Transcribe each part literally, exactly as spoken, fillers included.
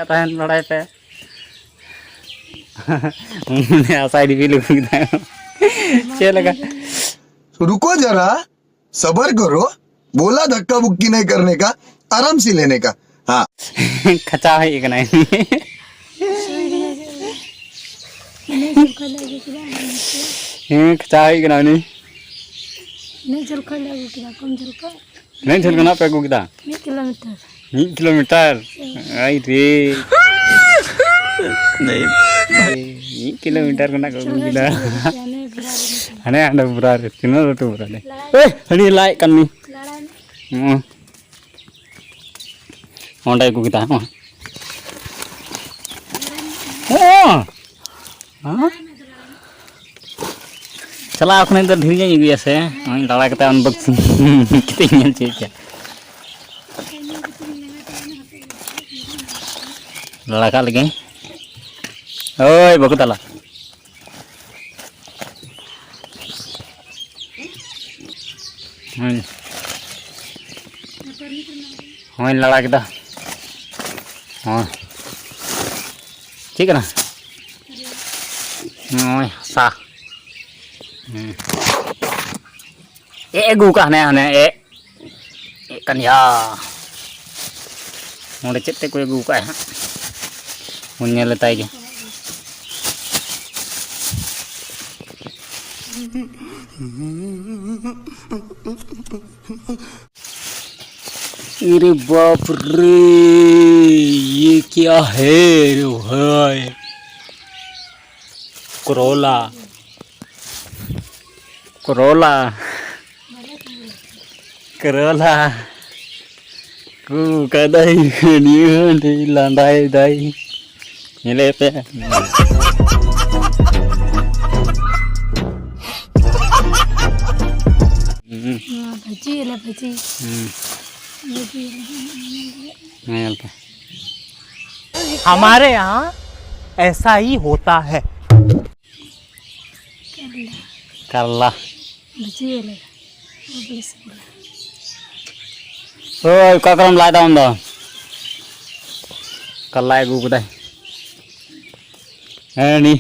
ᱛᱟᱦᱮᱱ ᱵᱟᱲᱟᱭ ᱯᱮ᱾ ᱢᱚᱱᱮ ᱟᱥᱟᱭ ᱰᱤᱵᱤ ᱞᱩᱜᱩ ᱠᱮᱫᱟ᱾ ᱪᱮᱫ ᱞᱮᱠᱟ? रुको जरा, सबर करो। बोला धक्का बुक्की नहीं करने का, आराम से लेने का। हाँ। ᱠᱷᱟᱪᱟ ᱦᱮᱡ ᱟᱠᱟᱱᱟᱭ᱾ ᱦᱮᱸ, ᱠᱷᱟᱪᱟ ᱦᱮᱡ ᱟᱠᱟᱱᱟ ᱩᱱᱤ᱾ ᱤᱱᱟᱹᱜ ᱡᱷᱟᱹᱞ ᱠᱷᱚᱱ ᱞᱮ ᱟᱹᱜᱩ ᱠᱮᱫᱟ, ᱠᱚᱢ ᱡᱷᱟᱹᱞ ᱠᱷᱚᱱ᱾ ᱛᱤᱱᱟᱹᱜ ᱡᱷᱟᱹᱞ ᱠᱷᱚᱱᱟᱜ ᱯᱮ ᱟᱹᱜᱩ ᱠᱮᱫᱟ? ᱢᱤᱫ ᱠᱤᱞᱳᱢᱤᱴᱟᱨ᱾ ᱢᱤᱫ ᱠᱤᱞᱳᱢᱤᱴᱟᱨ? ᱟᱭ ᱨᱮ᱾ ᱢᱤᱫ ᱠᱤᱞᱳᱢᱤᱴᱟᱨ ᱠᱷᱚᱱᱟᱜ ᱠᱚ ᱟᱹᱜᱩ ᱠᱮᱫᱟ᱾ ᱦᱟᱱᱮ ᱦᱟᱸᱰᱮ ᱵᱚᱨᱟ ᱨᱮ, ᱛᱤᱱᱟᱹᱜ ᱞᱟᱹᱴᱩ ᱵᱚᱨᱟ ᱨᱮ᱾ ᱮᱭ, ᱦᱟᱹᱱᱤ ᱞᱟᱭᱮᱫ ᱠᱟᱱ ᱱᱩᱭ᱾ ᱦᱚᱸ᱾ ᱚᱸᱰᱮ ᱟᱹᱜᱩ ᱠᱮᱫᱟ, ᱦᱚᱸ᱾ ᱦᱚᱸ᱾ ᱦᱮᱸ? ᱪᱟᱞᱟᱣ ᱠᱷᱚᱱᱟᱜ ᱫᱚ ᱰᱷᱮᱨ ᱧᱚᱜ ᱤᱧ ᱟᱹᱜᱩᱭᱟ ᱥᱮ? ᱱᱚᱜᱼᱚᱭ ᱞᱟᱲᱟ ᱠᱟᱛᱮ unboxing ᱠᱟᱛᱮ ᱤᱧ ᱧᱮᱞ ᱦᱚᱪᱚᱭᱮᱫ ᱯᱮᱭᱟ᱾ ᱞᱟᱲᱟ ᱠᱟᱜ ᱞᱮᱜᱮ᱾ ᱳᱭ ᱵᱟᱹᱵᱩ ᱛᱟᱞᱟ᱾ ᱦᱩᱸ᱾ ᱦᱚᱸᱭ ᱞᱟᱲᱟ ᱠᱮᱫᱟ᱾ ᱦᱚᱸ᱾ ᱪᱮᱫ ᱠᱟᱱᱟ? ᱱᱚᱜᱼᱚᱭ ᱦᱟᱥᱟ᱾ ᱦᱩᱸ᱾ ᱮ ᱟᱹᱜᱩ ᱠᱟᱜ ᱦᱟᱱᱮ, ᱦᱟᱱᱮ ᱮ᱾ ᱮ ᱠᱟᱱ ᱭᱟ᱾ ᱱᱚᱰᱮ ᱪᱮᱫ ᱛᱮ ᱠᱚ ᱟᱹᱜᱩ ᱠᱟᱜᱼᱟ ᱦᱟᱸᱜ᱾ ᱵᱚᱱ ᱧᱮᱞ ᱞᱮᱛᱟᱭ ᱜᱮ᱾ अरे बाप रे, ये क्या है रे भाई? Corolla, Corolla, Corolla. ᱠᱩ ᱠᱟᱫᱟᱭ ᱱᱤᱭᱟᱹ ᱦᱚᱸ ᱟᱹᱰᱤ ᱞᱟᱸᱫᱟᱭ ᱫᱟᱭ᱾ ᱧᱮᱞᱮ ᱯᱮ᱾ ᱦᱩᱸ᱾ ᱱᱚᱣᱟ ᱵᱷᱟᱹᱡᱤ ᱟᱞᱮ, ᱵᱷᱟᱹᱡᱤ᱾ ᱦᱩᱸ᱾ ᱵᱷᱟᱹᱡᱤ ᱟᱞᱮ᱾ ᱧᱮᱞ ᱯᱮ᱾ हमारे यहाँ ऐसा ही होता है। ᱠᱟᱨᱞᱟ᱾ ᱠᱟᱨᱞᱟ᱾ ᱵᱷᱟᱹᱡᱤ ᱟᱞᱮ᱾ ᱟᱹᱰᱤ ᱥᱤᱵᱤᱞᱟ᱾ ᱳᱭ, ᱚᱠᱟ ᱠᱚᱨᱮᱢ ᱞᱟᱡ ᱫᱟ ᱟᱢ ᱫᱚ? ᱠᱟᱞᱞᱟᱭ ᱟᱹᱜᱩ ᱠᱟᱫᱟᱭ᱾ ᱦᱮᱸ, ᱱᱤ᱾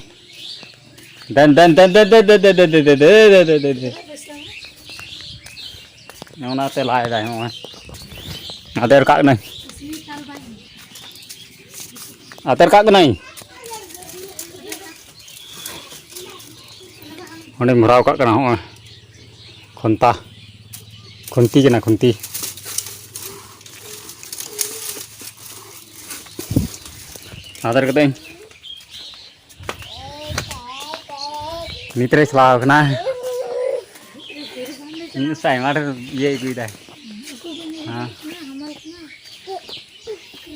ᱫᱮᱱ, ᱫᱮᱱ, ᱫᱮᱱ, ᱫᱮᱱ᱾ ᱚᱱᱟᱛᱮ ᱞᱟᱭ ᱫᱟᱭ ᱱᱚᱜᱼᱚᱭ᱾ ᱟᱫᱮᱨ ᱠᱟᱜ ᱠᱟᱹᱱᱟᱹᱧ᱾ ᱟᱫᱮᱨ ᱠᱟᱜ ᱠᱟᱹᱱᱟᱹᱧ᱾ ᱚᱸᱰᱮᱧ ᱵᱷᱚᱨᱟᱣ ᱠᱟᱜ ᱠᱟᱱᱟ ᱦᱚᱸᱜᱼᱚᱭ᱾ ᱠᱷᱚᱱᱛᱟ᱾ ᱠᱷᱩᱱᱴᱤ ᱠᱟᱱᱟ, ᱠᱷᱩᱱᱴᱤ᱾ ᱟᱫᱮᱨ ᱠᱟᱹᱫᱟᱹᱧ᱾ ᱱᱤᱛ ᱨᱮᱭ ᱪᱟᱞᱟᱣ ᱠᱟᱱᱟ᱾ ᱢᱤᱫ ᱥᱟᱭ ᱟᱭᱢᱟ ᱰᱷᱮᱨ ᱤᱭᱟᱹ ᱟᱹᱜᱩᱭᱮᱫᱟᱭ᱾ ᱦᱮᱸ᱾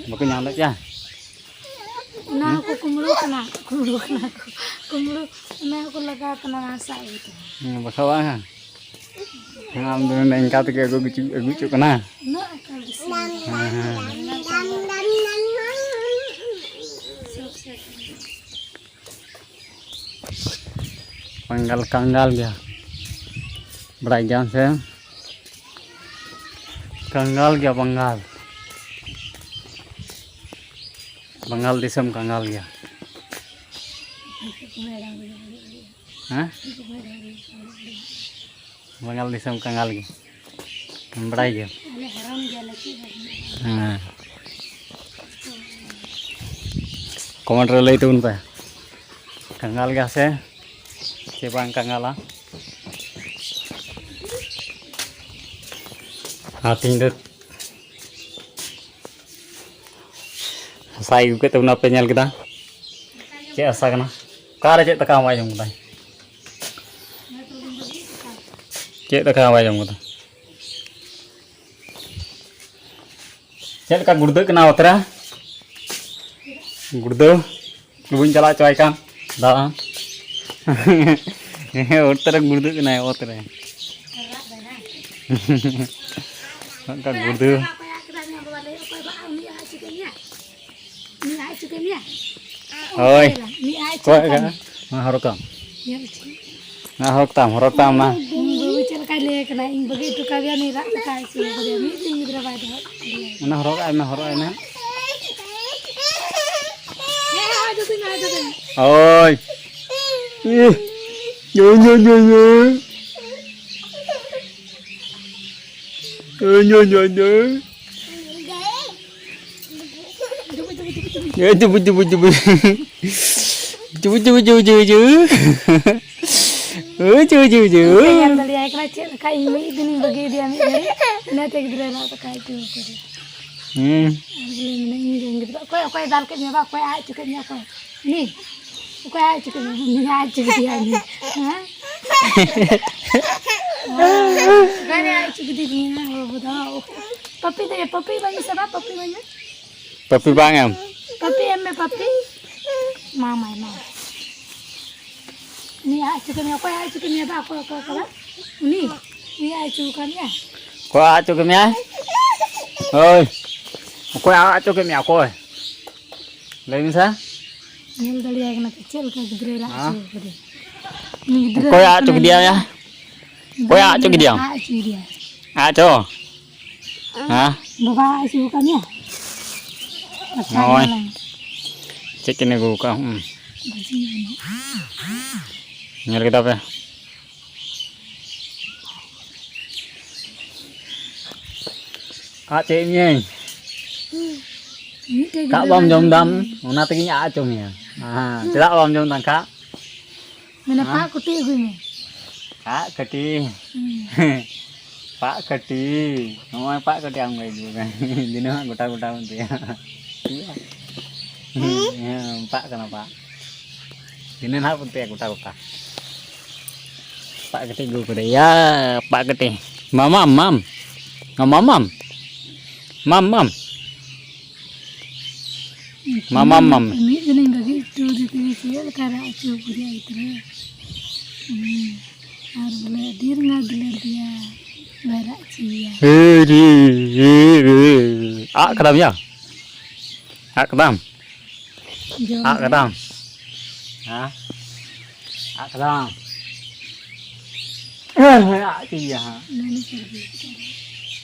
ᱵᱟᱠᱚ ᱧᱟᱢ ᱞᱮᱫ ᱯᱮᱭᱟ? ᱚᱱᱟ ᱦᱚᱸᱠᱚ ᱠᱩᱢᱵᱽᱲᱩ ᱠᱟᱱᱟ, ᱠᱩᱢᱵᱽᱲᱩ ᱠᱟᱱᱟ ᱠᱚ, ᱠᱩᱢᱵᱽᱲᱩ, ᱚᱱᱟ ᱦᱚᱸᱠᱚ ᱞᱟᱜᱟᱣ ᱠᱟᱱᱟ, ᱚᱱᱟ ᱥᱟᱵ ᱤᱫᱤ ᱠᱟᱱᱟ᱾ ᱦᱮᱸ, ᱵᱟᱠᱷᱟᱱ ᱵᱟᱝ ᱦᱮᱸ᱾ ᱦᱮᱸ, ᱟᱢ ᱫᱚ ᱱᱚᱰᱮ ᱤᱱᱠᱟ ᱛᱮᱜᱮ ᱟᱹᱜᱩ ᱦᱚᱪᱚ, ᱟᱹᱜᱩ ᱦᱚᱪᱚᱜ ᱠᱟᱱᱟ᱾ ᱩᱱᱟᱹᱜ ᱟᱸᱴ ᱵᱮᱥᱤ᱾ ᱦᱮᱸ, ᱦᱮᱸ᱾ ᱠᱟᱝᱜᱟᱞ, ᱠᱟᱝᱜᱟᱞ ᱜᱮᱭᱟ᱾ ᱵᱟᱲᱟᱭ ᱜᱮᱭᱟᱢ ᱥᱮ? ᱠᱟᱝᱜᱟᱞ ᱜᱮᱭᱟ ᱵᱟᱝᱜᱟᱞ᱾ ᱵᱟᱝᱜᱟᱞ ᱫᱤᱥᱚᱢ ᱠᱟᱝᱜᱟᱞ ᱜᱮᱭᱟ᱾ ᱦᱮᱸ? ᱵᱟᱝᱜᱟᱞ ᱫᱤᱥᱚᱢ ᱠᱟᱝᱜᱟᱞ ᱜᱮ᱾ ᱵᱟᱲᱟᱭ ᱜᱮᱭᱟ? ᱟᱞᱮ ᱦᱟᱨᱚᱱ ᱜᱮᱭᱟᱞᱮ, ᱪᱮᱫ ᱦᱚᱸ ᱵᱟᱹᱱᱩᱜᱼᱟ᱾ ᱦᱮᱸ᱾ ᱠᱚᱢᱮᱱᱴ ᱨᱮ ᱞᱟᱹᱭ ᱛᱟᱵᱚᱱ ᱯᱮ, ᱠᱟᱝᱜᱟᱞ ᱜᱮᱭᱟ ᱥᱮ ᱪᱮ ᱵᱟᱝ ᱠᱟᱝᱜᱟᱞᱟ? ᱟᱨ ᱛᱤᱦᱤᱧ ᱫᱚ ᱦᱟᱥᱟᱭ ᱟᱹᱜᱩ ᱠᱮᱫ ᱛᱟᱵᱚᱱᱟ, ᱯᱮ ᱧᱮᱞ ᱠᱮᱫᱟ ᱪᱮᱫ ᱦᱟᱥᱟ ᱠᱟᱱᱟ? ᱚᱠᱟᱨᱮ ᱪᱮᱫ ᱫᱟᱠᱟ ᱦᱚᱸ ᱵᱟᱭ ᱡᱚᱢ ᱠᱮᱫᱟ? ᱪᱮᱫ ᱫᱟᱠᱟ ᱦᱚᱸ ᱵᱟᱭ ᱡᱚᱢ ᱠᱮᱫᱟ? ᱪᱮᱫ ᱞᱮᱠᱟ ᱜᱩᱲᱫᱟᱹᱜ ᱠᱟᱱᱟ ᱚᱛ ᱨᱮ? ᱜᱩᱲᱫᱟᱹᱣ᱾ ᱵᱟᱹᱧ ᱪᱟᱞᱟᱣ ᱦᱚᱪᱚᱣᱟᱭ ᱠᱟᱱ ᱫᱟᱬᱟᱱ᱾ ᱦᱮᱸ, ᱚᱛ ᱨᱮ ᱜᱩᱲᱫᱟᱹᱜ ᱠᱟᱱᱟᱭ, ᱚᱛ ᱨᱮ᱾ ᱚᱱᱠᱟ ᱜᱩᱲᱫᱟᱹᱣ᱾ ᱦᱳᱭ᱾ ᱚᱠᱚᱭ ᱠᱟᱱᱟ? ᱢᱟ ᱦᱚᱨᱚᱜ ᱛᱟᱢ᱾ ᱧᱮᱞ ᱦᱚᱪᱚ᱾ ᱢᱟ ᱦᱚᱨᱚᱜ ᱛᱟᱢ, ᱦᱚᱨᱚᱜ ᱛᱟᱢ ᱢᱟ᱾ ᱵᱟᱹᱵᱩ ᱪᱮᱫ ᱞᱮᱠᱟᱭ ᱞᱟᱹᱭ ᱠᱟᱱᱟ, ᱤᱧ ᱵᱟᱹᱜᱤ ᱦᱚᱴᱚ ᱠᱟᱫᱮᱭᱟ, ᱩᱱᱤ ᱨᱟᱜ ᱞᱮᱠᱟᱭ ᱟᱹᱭᱠᱟᱹᱣ ᱠᱟᱫᱮᱭᱟ, ᱢᱤᱫ ᱫᱤᱱ ᱜᱤᱫᱽᱨᱟᱹ ᱵᱟᱭ ᱫᱚᱦᱚ ᱠᱟᱫᱮᱭᱟ᱾ ᱚᱱᱟ ᱦᱚᱨᱚᱜ ᱟᱭ ᱢᱮ, ᱦᱚᱨᱚᱜ ᱟᱭ ᱢᱮ᱾ ᱳᱭ᱾ ᱤᱦ᱾ ᱧᱩ, ᱧᱩ, ᱧᱩ, ᱧᱩ᱾ ᱧᱩ, ᱧᱩ, ᱧᱩ, ᱧᱩ᱾ ᱮ, ᱪᱩᱵᱩ, ᱪᱩᱵᱩ, ᱪᱩᱵᱩ, ᱪᱩᱵᱩ᱾ ᱪᱩᱵᱩ, ᱪᱩᱵᱩ, ᱪᱩᱵᱩ, ᱪᱩᱵᱩ, ᱪᱩᱵᱩ᱾ ᱳᱭ, ᱪᱩᱵᱩ, ᱪᱩᱵᱩ, ᱪᱩᱵᱩ᱾ ᱧᱮᱞ ᱫᱟᱲᱮᱭᱟᱭ ᱠᱟᱱᱟ ᱪᱮᱫ ᱞᱮᱠᱟ, ᱤᱧ ᱢᱤᱫ ᱫᱤᱱᱤᱧ ᱵᱟᱹᱜᱤ ᱟᱫᱮᱭᱟ ᱢᱤᱫ ᱜᱷᱟᱹᱲᱤᱡ, ᱤᱱᱟᱹᱛᱮ ᱜᱤᱫᱽᱨᱟᱹ ᱨᱟᱜ ᱫᱟᱠᱟᱭ ᱟᱹᱪᱩᱨ ᱠᱟᱫᱮᱭᱟ᱾ ᱦᱩᱸ᱾ ᱟᱨ ᱵᱚᱞᱮ ᱢᱮᱱᱟ, ᱤᱧ ᱨᱮᱱ ᱜᱤᱫᱽᱨᱟᱹ, ᱚᱠᱚᱭ, ᱚᱠᱚᱭ ᱫᱟᱞ ᱠᱮᱫ ᱢᱮᱭᱟ ᱵᱟ? ᱚᱠᱚᱭ ᱟᱜ ᱦᱚᱪᱚ ᱠᱮᱫ ᱢᱮᱭᱟ? ᱚᱠᱚᱭ? ᱩᱱᱤ? ᱚᱠᱚᱭ ᱟᱜ ᱦᱚᱪᱚ ᱠᱮᱫ ᱢᱮᱭᱟ? ᱩᱱᱤ ᱟᱜ ᱦᱚᱪᱚ ᱠᱮᱫᱮᱭᱟ ᱩᱱᱤ᱾ ᱦᱮᱸ? ᱚᱠᱟᱨᱮ ᱟᱜ ᱦᱚᱪᱚ ᱠᱮᱫᱮ ᱢᱮᱭᱟ ᱵᱟᱹᱵᱩ ᱫᱚ? ᱯᱟᱯᱤ ᱫᱚ, ᱯᱟᱯᱤ ᱤᱢᱟᱹᱧ ᱢᱮᱥᱮ ᱵᱟ, ᱯᱟᱯᱤ ᱤᱢᱟᱹᱧ ᱢᱮ᱾ ᱯᱟᱯᱤ ᱵᱟᱝ ᱮᱢ? ᱯᱟᱯᱤ ᱮᱢ ᱢᱮ, ᱯᱟᱯᱤ᱾ ᱢᱟ, ᱢᱟ, ᱢᱟ᱾ ᱩᱱᱤ ᱟᱜ ᱦᱚᱪᱚ ᱠᱮᱫ ᱢᱮᱭᱟ᱾ ᱚᱠᱚᱭ ᱟᱜ ᱦᱚᱪᱚ ᱠᱮᱫ ᱢᱮᱭᱟ ᱵᱟ? ᱚᱠᱚᱭ, ᱚᱠᱚᱭ, ᱚᱠᱚᱭ ᱵᱟ? ᱩᱱᱤ? ᱩᱱᱤ ᱟᱜ ᱦᱚᱪᱚ ᱠᱟᱱ ᱜᱮᱭᱟ? ᱚᱠᱚᱭ ᱟᱜ ᱦᱚᱪᱚ ᱠᱮᱫ ᱢᱮᱭᱟ? ᱦᱳᱭ᱾ ᱚᱠᱚᱭ ᱟᱜ ᱦᱚᱪᱚ ᱠᱮᱫ ᱢᱮᱭᱟ? ᱚᱠᱚᱭ? ᱞᱟᱹᱭ ᱢᱮᱥᱮ᱾ ᱧᱮᱞ ᱫᱟᱲᱮᱭᱟᱭ ᱠᱟᱱᱟ ᱯᱮ ᱪᱮᱫ ᱞᱮᱠᱟ ᱜᱤᱫᱽᱨᱟᱹᱭ ᱨᱟᱜ ᱦᱮᱸ? ᱦᱚᱪᱚ ᱠᱟᱫᱮ? ᱩᱱᱤ ᱜᱤᱫᱽᱨᱟᱹ ᱚᱠᱚᱭ ᱟᱜ ᱦᱚᱪᱚ ᱠᱟᱱᱟᱭ ᱠᱮᱫᱮᱭᱟ ᱭᱟ? ᱜᱤᱫᱽᱨᱟᱹ ᱚᱠᱚᱭ ᱟᱜ ᱦᱚᱪᱚ ᱠᱮᱫᱮᱭᱟ? ᱨᱟᱜ ᱦᱚᱪᱚᱭᱮᱫᱮᱭᱟ᱾ ᱟᱜ ᱦᱚᱪᱚ? ᱦᱮᱸ? ᱵᱟᱵᱟ ᱟᱜ ᱦᱚᱪᱚ ᱠᱟᱫ ᱢᱮᱭᱟ? ᱟᱪᱪᱷᱟ, ᱱᱚᱜᱼᱚᱭ᱾ ᱧᱮᱞᱟᱭ᱾ ᱪᱮᱫ ᱠᱤᱱ ᱟᱹᱜᱩ ᱠᱟᱜᱼᱟ? ᱦᱩᱸ᱾ ᱵᱷᱟᱹᱡᱤ ᱢᱮᱱᱟᱜᱼᱟ᱾ ᱧᱮᱞ ᱠᱮᱫᱟ ᱯᱮ? ᱟᱜ ᱪᱮᱫ ᱢᱤᱭᱟᱹᱧ? ᱢᱤᱫᱴᱮᱡ ᱠᱟᱜ ᱜᱤᱫᱽᱨᱟᱹ ᱵᱟᱢ ᱵᱟᱭ ᱡᱚᱢ ᱡᱚᱢ ᱫᱟᱢ, ᱫᱟᱲᱮᱭᱟᱜᱼᱟ᱾ ᱚᱱᱟ ᱛᱮᱜᱮᱧ ᱟᱜ ᱦᱚᱪᱚ ᱢᱮᱭᱟ᱾ ᱦᱮᱸ, ᱪᱮᱫᱟᱜ ᱵᱟᱢ ᱡᱚᱢ ᱫᱟᱢ ᱠᱟᱜ? ᱢᱟᱱᱮ ᱦᱮᱸ? ᱯᱟᱜ ᱠᱩᱴᱤ ᱟᱹᱜᱩᱭ ᱢᱮ᱾ ᱯᱟᱜ ᱠᱟᱹᱴᱤ᱾ ᱦᱩᱸ᱾ ᱯᱟᱜ ᱠᱟᱹᱴᱤ᱾ ᱱᱚᱜᱼᱚᱭ ᱯᱟᱜ ᱠᱟᱹᱴᱤ ᱟᱢ ᱜᱮ ᱤᱫᱤ ᱠᱟᱱ᱾ ᱫᱤᱱᱟᱹᱢ ᱦᱟᱸᱜ ᱜᱚᱴᱟ ᱜᱚᱴᱟ ᱵᱚᱱ ᱤᱫᱤᱭᱟ᱾ ᱦᱮᱸ, ᱯᱟᱜ ᱠᱟᱱᱟ ᱯᱟᱜ᱾ ᱫᱤᱱᱟᱹᱢ ᱦᱟᱸᱜ ᱵᱚᱱ ᱤᱫᱤᱭᱟ ᱜᱚᱴᱟ ᱜᱚᱴᱟ᱾ ᱯᱟᱜ ᱠᱟᱹᱴᱤ ᱟᱹᱜᱩ ᱠᱟᱫᱟ᱾ ᱭᱟ, ᱯᱟᱜ ᱠᱟᱹᱴᱤ᱾ ᱢᱟᱢᱟᱢ, ᱢᱟᱢ᱾ ᱢᱟᱢᱟᱢ, ᱢᱟᱢ᱾ ᱢᱟᱢᱟᱢ, ᱢᱟᱢ᱾ ᱢᱤᱫ ᱫᱤᱱᱤᱧ ᱵᱟᱹᱜᱤ ᱦᱚᱴᱚ ᱟᱫᱮ ᱛᱮᱜᱮ ᱪᱮᱫ ᱞᱮᱠᱟ ᱨᱟᱜ ᱦᱚᱪᱚ ᱠᱮᱫᱮᱭᱟ ᱜᱤᱫᱽᱨᱟᱹ᱾ ᱦᱩᱸ᱾ ᱟᱨ ᱵᱚᱞᱮ ᱟᱹᱰᱤ ᱨᱟᱸᱜᱟᱣ ᱫᱩᱞᱟᱹᱲ ᱜᱮᱭᱟ, ᱵᱟᱭ ᱨᱟᱜ ᱦᱚᱪᱚᱭᱮᱭᱟ᱾ ᱦᱮ ᱨᱮ, ᱦᱮ ᱨᱮ᱾ ᱟᱜ ᱠᱟᱫᱟᱢ ᱭᱟ? ᱟᱜ ᱠᱟᱫᱟᱢ? ᱡᱚᱢ ᱟᱜ ᱨᱮ᱾ ᱠᱟᱫᱟᱢ? ᱦᱮᱸ? ᱟᱜ ᱠᱟᱫᱟᱢ? ᱦᱮᱸ, ᱦᱮᱸ, ᱟᱜ ᱦᱚᱪᱚᱭᱮᱭᱟ ᱦᱟᱸᱜ᱾ ᱱᱟᱹᱱᱤ ᱥᱟᱹᱨᱫᱤ ᱠᱟᱱᱟ᱾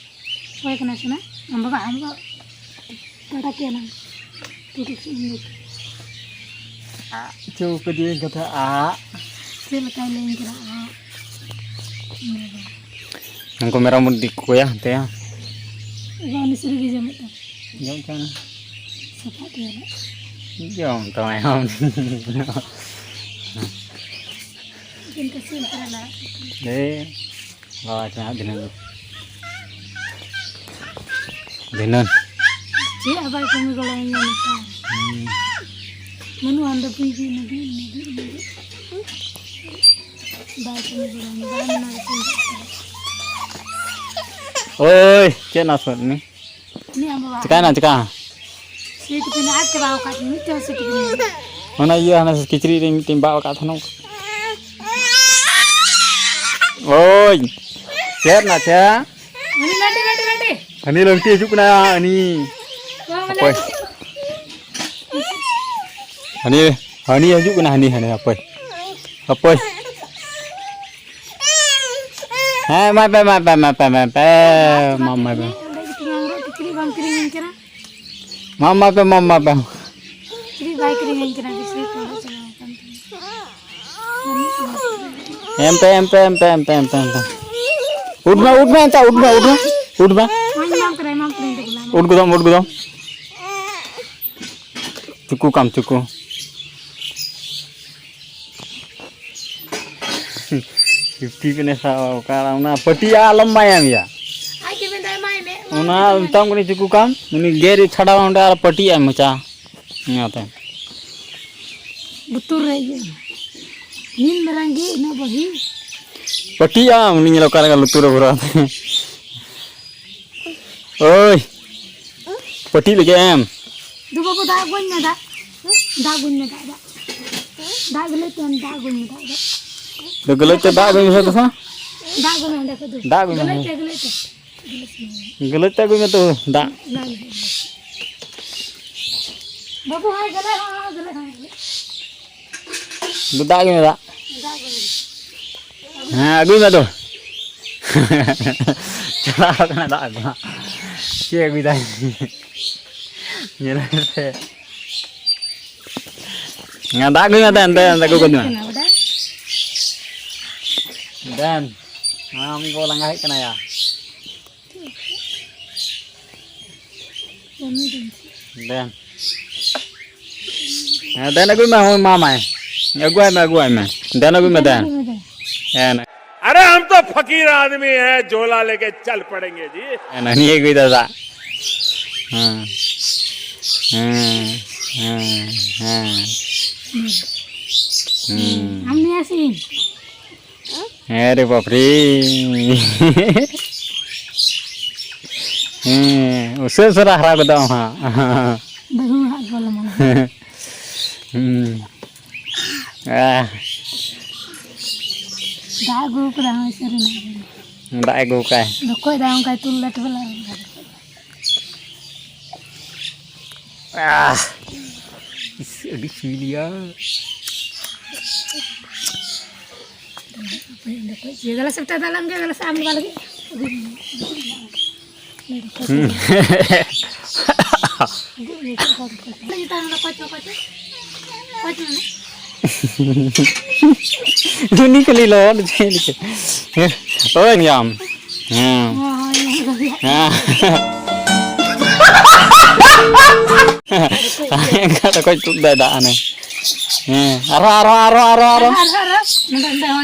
ᱚᱠᱚᱭ ᱠᱟᱱᱟ ᱥᱮ ᱱᱟ? ᱟᱢ ᱵᱟᱵᱟ, ᱟᱢ ᱫᱚ ᱴᱟᱴᱟ ᱠᱮᱫ ᱟᱞᱟᱝ᱾ ᱴᱩᱰᱩ ᱪᱮᱫ ᱮᱢ ᱞᱟᱹᱭ ᱠᱮᱫᱟ? ᱟᱜ ᱪᱚ ᱠᱟᱹᱫᱤᱭᱟᱹᱧ ᱠᱟᱛᱷᱟ ᱟᱜ᱾ ᱪᱮᱫ ᱞᱮᱠᱟᱭ ᱞᱟᱹᱭᱟᱹᱧ ᱠᱟᱱᱟ ᱟᱜ? ᱩᱱᱠᱩ ᱢᱮᱨᱚᱢ ᱵᱚᱱ ᱤᱫᱤ ᱠᱚᱭᱟ ᱦᱟᱱᱛᱮ᱾ ᱵᱟᱝ, ᱩᱱᱤ ᱥᱟᱹᱨᱤ ᱜᱮ ᱡᱚᱢᱮᱫ ᱛᱟᱢᱟ᱾ ᱡᱚᱢ ᱠᱟᱱᱟ᱾ ᱥᱟᱯᱷᱟᱜ ᱜᱮᱭᱟ ᱱᱟᱜ᱾ ᱡᱚᱢ ᱛᱟᱢᱟᱭ ᱟᱢ᱾ ᱪᱤᱠᱟᱹᱧ ᱠᱟᱹᱥᱤ ᱩᱱᱠᱩ ᱨᱮ ᱞᱟᱲᱟᱜ ᱠᱟᱱᱟ᱾ ᱦᱮᱸ᱾ ᱵᱟᱵᱟ ᱪᱟᱞᱟᱜ ᱫᱷᱤᱱᱟᱹᱱ᱾ ᱫᱷᱤᱱᱟᱹᱱ᱾ ᱪᱮᱫ ᱦᱚᱸ ᱵᱟᱭ ᱠᱟᱹᱢᱤ ᱜᱚᱲᱚ ᱟᱹᱧᱟ ᱱᱮᱛᱟᱨ᱾ ᱦᱩᱸ᱾ ᱵᱟᱹᱱᱩᱜᱼᱟ, ᱚᱸᱰᱮ ᱵᱤᱜᱤ ᱱᱤᱜᱤ ᱱᱤᱜᱤ ᱱᱤᱜᱤ᱾ ᱵᱟᱭ ᱠᱟᱹᱢᱤ ᱜᱚᱲᱚ ᱟᱹᱧᱟ, ᱵᱟᱭ ᱢᱮᱱᱟ ᱨᱮ ᱪᱮᱫ ᱦᱚᱸ ᱵᱟᱭ ᱠᱟᱹᱢᱤ᱾ ᱳᱭ, ᱪᱮᱫ ᱱᱟᱥᱚᱜ ᱢᱮ? ᱩᱱᱤ ᱟᱢ ᱵᱟᱵᱟ᱾ ᱪᱤᱠᱟᱭᱱᱟ, ᱪᱤᱠᱟ? ᱥᱤᱴ ᱯᱤᱱ ᱟᱫ ᱪᱟᱵᱟᱣ ᱟᱠᱟᱫ ᱛᱤᱧ, ᱢᱤᱫᱴᱮᱱ ᱥᱤᱴ ᱯᱤᱱ ᱢᱮᱱᱟᱜᱼᱟ᱾ ᱚᱱᱟ ᱤᱭᱟᱹ ᱦᱟᱱᱟ ᱠᱤᱪᱨᱤᱡ ᱨᱮ ᱢᱤᱫᱴᱮᱱ ᱵᱟᱜ ᱟᱠᱟᱫ ᱛᱟᱦᱮᱱᱟ᱾ ᱳᱭ, ᱪᱮᱫ ᱱᱟ ᱪᱮ? ᱩᱱᱤ ᱞᱟᱹᱴᱩ, ᱞᱟᱹᱴᱩ, ᱞᱟᱹᱴᱩ᱾ ᱦᱟᱹᱱᱤ ᱞᱟᱹᱴᱩ ᱦᱤᱡᱩᱜ ᱠᱟᱱᱟ, ᱦᱟᱹᱱᱤ᱾ ᱵᱟᱵᱟ, ᱚᱠᱚᱭ? ᱞᱟᱹᱴᱩ᱾ ᱦᱟᱹᱱᱤ, ᱦᱟᱹᱱᱤ ᱦᱤᱡᱩᱜ ᱠᱟᱱᱟ, ᱦᱟᱹᱱᱤ, ᱦᱟᱹᱱᱤ, ᱦᱟᱯᱳᱭ᱾ ᱦᱟᱯᱳᱭ᱾ ᱦᱮᱸ, ᱮᱢᱟᱭ ᱯᱮ, ᱮᱢᱟᱭ ᱯᱮ, ᱮᱢᱟᱭ ᱯᱮ, ᱮᱢᱟᱭ ᱯᱮ, ᱮᱢᱟᱭ ᱯᱮ᱾ ᱚᱸᱰᱮ ᱜᱮ ᱛᱤᱧ ᱟᱝᱨᱚᱵ ᱠᱤᱪᱨᱤᱡ ᱵᱟᱢ ᱠᱤᱨᱤᱧ ᱟᱹᱧ ᱠᱟᱱᱟ᱾ ᱢᱟ ᱮᱢᱟᱭ ᱯᱮ, ᱢᱟ ᱮᱢᱟᱭ ᱯᱮ᱾ ᱠᱤᱪᱨᱤᱡ ᱵᱟᱭ ᱠᱤᱨᱤᱧ ᱟᱹᱧ ᱠᱟᱱᱟ, ᱠᱤᱪᱨᱤᱡ ᱠᱚ ᱦᱚᱨᱚᱜ ᱪᱟᱵᱟ ᱟᱠᱟᱱ ᱛᱤᱧᱟ᱾ ᱵᱟᱹᱱᱩᱜ ᱛᱤᱧᱟ᱾ ᱮᱢ ᱯᱮ, ᱮᱢ ᱯᱮ, ᱮᱢ ᱯᱮ, ᱮᱢ ᱯᱮ, ᱮᱢ ᱯᱮ, ᱮᱢ ᱯᱮ᱾ ᱩᱰ ᱢᱮ, ᱩᱰ ᱢᱮ, ᱮᱱᱛᱮ ᱩᱰ ᱢᱮ, ᱩᱰ ᱢᱮ, ᱩᱰ ᱢᱮ᱾ ᱦᱚᱸᱧ ᱮᱢᱟᱢ ᱠᱟᱱᱟ, ᱮᱢᱟᱢ ᱠᱟᱹᱱᱟᱹᱧ, ᱫᱮᱞᱟ᱾ ᱩᱰ ᱜᱚᱫᱚᱢ, ᱩᱰ ᱜᱚᱫᱚᱢ᱾ ᱪᱩᱠᱩ ᱠᱟᱢ, ᱪᱩᱠᱩ᱾ ᱯᱷᱤᱯᱴᱤ ᱯᱤᱱ ᱮ ᱥᱟᱵ ᱟᱠᱟᱫ, ᱚᱱᱟ ᱯᱟᱹᱴᱤᱭᱟ ᱟᱞᱚᱢ ᱮᱢᱟᱭᱟ ᱭᱟ᱾ ᱟᱡ ᱜᱮ ᱢᱮᱱᱫᱟᱭ ᱮᱢᱟᱭ ᱢᱮ, ᱮᱢᱟᱭ ᱚᱱᱟ ᱢᱮ᱾ ᱢᱮᱛᱟᱢ ᱠᱟᱹᱱᱟᱹᱧ ᱪᱩᱠᱩ ᱠᱟᱢ, ᱩᱱᱤ ᱜᱮᱨ ᱪᱷᱟᱰᱟᱣ ᱚᱸᱰᱮ ᱟᱨ ᱯᱟᱹᱴᱤᱭᱟᱭ ᱢᱚᱪᱟ᱾ ᱚᱱᱟᱛᱮ᱾ ᱞᱩᱛᱩᱨ ᱨᱮ ᱤᱭᱟᱹ᱾ ᱱᱤᱱ ᱢᱟᱨᱟᱝ ᱜᱮ ᱤᱱᱟᱹ ᱵᱟᱹᱜᱤ᱾ ᱯᱟᱹᱴᱤᱭᱟ, ᱩᱱᱤ ᱧᱮᱞ ᱚᱠᱟ ᱞᱮᱠᱟ ᱞᱩᱛᱩᱨ ᱨᱮ ᱵᱷᱚᱨᱟᱣ ᱛᱟᱭᱟ᱾ ᱳᱭ, ᱯᱟᱹᱴᱤ ᱞᱟᱹᱜᱤᱫ ᱮᱢ? ᱫᱩ ᱵᱟᱹᱵᱩ, ᱫᱟᱜ ᱟᱹᱜᱩᱧ ᱢᱮ, ᱫᱟᱜ᱾ ᱫᱟᱜ ᱟᱹᱜᱩᱧ ᱢᱮ, ᱫᱟᱜ, ᱫᱟᱜ᱾ ᱫᱟᱜ ᱜᱮᱞᱮ ᱛᱮ, ᱫᱟᱜ ᱟᱹᱜᱩᱧ ᱢᱮ, ᱫᱟᱜ, ᱫᱟᱜ᱾ ᱫᱚ ᱜᱟᱹᱞᱟᱹᱭ ᱛᱮ ᱫᱟᱜ ᱟᱹᱜᱩᱭ ᱢᱮ ᱥᱮ ᱫᱚᱥᱟ? ᱫᱟᱜ ᱟᱹᱜᱩ ᱢᱮ ᱚᱸᱰᱮ ᱠᱷᱚᱡ ᱫᱚ᱾ ᱫᱟᱜ ᱟᱹᱜᱩᱭ ᱢᱮ᱾ ᱜᱟᱹᱞᱟᱹᱭ ᱛᱮ, ᱜᱟᱹᱞᱟᱹᱭ ᱛᱮ᱾ ᱜᱟᱹᱞᱟᱹᱭ ᱛᱮ ᱟᱹᱜᱩᱭ ᱢᱮ ᱛᱚ, ᱫᱟᱜ᱾ ᱚᱱᱟ ᱜᱮ᱾ ᱵᱟᱹᱵᱩ, ᱦᱟᱸᱭ ᱜᱟᱹᱞᱟᱹᱭ, ᱦᱟᱸᱭ, ᱦᱟᱸᱭ ᱜᱟᱹᱞᱟᱹᱭ, ᱦᱟᱸᱭ ᱜᱟᱹᱞᱟᱹᱭ᱾ ᱫᱩ ᱫᱟᱜ ᱟᱹᱜᱩᱭ ᱢᱮ, ᱫᱟᱜ᱾ ᱫᱟᱜ ᱟᱹᱜᱩ ᱢᱮ᱾ ᱦᱮᱸ, ᱟᱹᱜᱩᱭ ᱢᱮ ᱟᱫᱚ᱾ ᱪᱟᱞᱟᱣ ᱠᱟᱱᱟ ᱫᱟᱜ ᱟᱹᱜᱩ ᱦᱟᱸᱜ᱾ ᱪᱮᱫ ᱟᱹᱜᱩᱭ ᱫᱟᱭ? ᱧᱮᱞ ᱯᱮ᱾ ᱦᱮᱸ, ᱫᱟᱜ ᱟᱹᱜᱩᱭ ᱢᱮ, ᱫᱮᱱ, ᱫᱮᱱ, ᱫᱮᱱ, ᱟᱹᱜᱩ ᱜᱚᱫ ᱢᱮ᱾ ᱠᱟᱱᱟ ᱵᱟᱰᱟᱭ? ᱫᱮᱱ, ᱟᱢ ᱜᱚ ᱞᱟᱸᱜᱟ ᱦᱮᱡ ᱠᱟᱱᱟ ᱭᱟ᱾ ᱫᱮᱱ᱾ ᱦᱮᱸ, ᱫᱮᱱ ᱟᱹᱜᱩᱭ ᱢᱮ, ᱦᱳᱭ, ᱢᱟ, ᱢᱟᱭ᱾ ᱟᱹᱜᱩᱣᱟᱭ ᱢᱮ, ᱟᱹᱜᱩᱣᱟᱭ ᱢᱮ᱾ ᱫᱮᱱ ᱟᱹᱜᱩᱭ ᱢᱮ, ᱫᱮᱱ᱾ ᱦᱮᱸ᱾ अरे हम तो फकीर आदमी हैं, झोला लेके चल पड़ेंगे जी। ᱦᱮᱸ, ᱱᱤᱭᱟᱹ ᱟᱹᱜᱩᱭ ᱫᱟ ᱫᱟᱜ᱾ ᱦᱮᱸ᱾ ᱦᱮᱸ, ᱦᱮᱸ, ᱦᱮᱸ᱾ ᱦᱮᱸ᱾ ᱟᱢ ᱱᱤᱭᱟᱹ ᱥᱤᱧ᱾ ᱦᱮᱸ ᱨᱮ ᱵᱟᱯ ᱨᱮ᱾ ᱦᱮᱸ, ᱩᱥᱟᱹᱨᱟ ᱩᱥᱟᱹᱨᱟ ᱦᱟᱨᱟ ᱜᱚᱫᱚᱜ ᱟᱢ ᱦᱟᱸᱜ᱾ ᱵᱟᱹᱦᱩ ᱦᱟᱸᱜ ᱜᱚᱞ ᱟᱢᱟ᱾ ᱦᱩᱸ᱾ ᱟᱦ᱾ ᱫᱟᱜ ᱟᱹᱜᱩ ᱠᱟᱫᱟ, ᱦᱳᱭ, ᱥᱟᱹᱨᱤᱱᱟᱜ ᱜᱮ᱾ ᱫᱟᱜ ᱮ ᱟᱹᱜᱩ ᱠᱟᱭ᱾ ᱰᱷᱚᱠᱚᱡ ᱫᱟ ᱚᱱᱠᱟᱭ ᱛᱩᱞ ᱞᱟᱹᱴᱩ ᱵᱮᱞᱟ᱾ ᱟᱦ᱾ ᱤᱥ, ᱟᱹᱰᱤ ᱥᱤᱵᱤᱞᱤᱭᱟ᱾ ᱰᱷᱚᱠᱚᱡ ᱜᱮ, ᱜᱟᱞᱟᱥ ᱮᱠᱴᱟ ᱫᱟᱜ ᱞᱟᱝ ᱜᱮ, ᱜᱟᱞᱟᱥ ᱟᱢ ᱵᱟᱵᱟ ᱞᱟᱹᱜᱤᱫ᱾ ᱩᱱᱤ ᱠᱷᱟᱹᱞᱤ ᱞᱚᱦᱚᱫ ᱦᱚᱪᱚᱭ ᱞᱟᱹᱜᱤᱫ᱾ ᱦᱮᱸ, ᱳᱭ ᱧᱟᱢ᱾ ᱦᱮᱸ᱾ ᱦᱮᱸ᱾ ᱮᱱᱠᱷᱟᱱ ᱫᱚ ᱚᱠᱚᱭ ᱛᱩᱫ ᱫᱟᱭ ᱫᱟᱜ ᱦᱟᱱᱮ? ᱦᱮᱸ, ᱟᱨᱦᱚᱸ, ᱟᱨᱦᱚᱸ, ᱟᱨᱦᱚᱸ, ᱟᱨᱦᱚᱸ, ᱟᱨᱦᱚᱸ᱾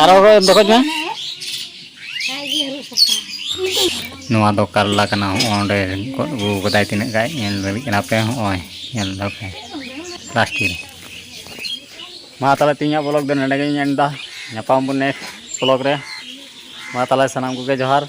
ᱟᱨᱦᱚᱸ ᱚᱠᱚᱭ ᱫᱚᱠᱚ ᱢᱮ? ᱱᱚᱣᱟ ᱫᱚ ᱠᱟᱨᱞᱟ ᱠᱟᱱᱟ, ᱦᱚᱸᱜᱼᱚ ᱱᱚᱸᱰᱮ ᱜᱚᱫ ᱟᱹᱜᱩ ᱠᱟᱫᱟᱭ, ᱛᱤᱱᱟᱹᱜ ᱜᱟᱡ ᱧᱮᱞ ᱫᱟᱲᱮᱭᱟᱜ ᱠᱟᱱᱟ ᱯᱮ, ᱦᱚᱸᱜᱼᱚᱭ ᱧᱮᱞ ᱫᱟᱯᱮ plastic ᱨᱮ᱾ ᱢᱟ ᱛᱟᱦᱞᱮ ᱛᱮᱦᱮᱧᱟᱜ vlog ᱫᱚ ᱱᱚᱸᱰᱮ ᱜᱤᱧ ᱮᱱ ᱮᱫᱟ, ᱧᱟᱯᱟᱢ ᱟᱵᱚᱱ next vlog ᱨᱮ᱾ ᱢᱟ ᱛᱟᱦᱞᱮ ᱥᱟᱱᱟᱢ ᱠᱚᱜᱮ ᱡᱚᱦᱟᱨ᱾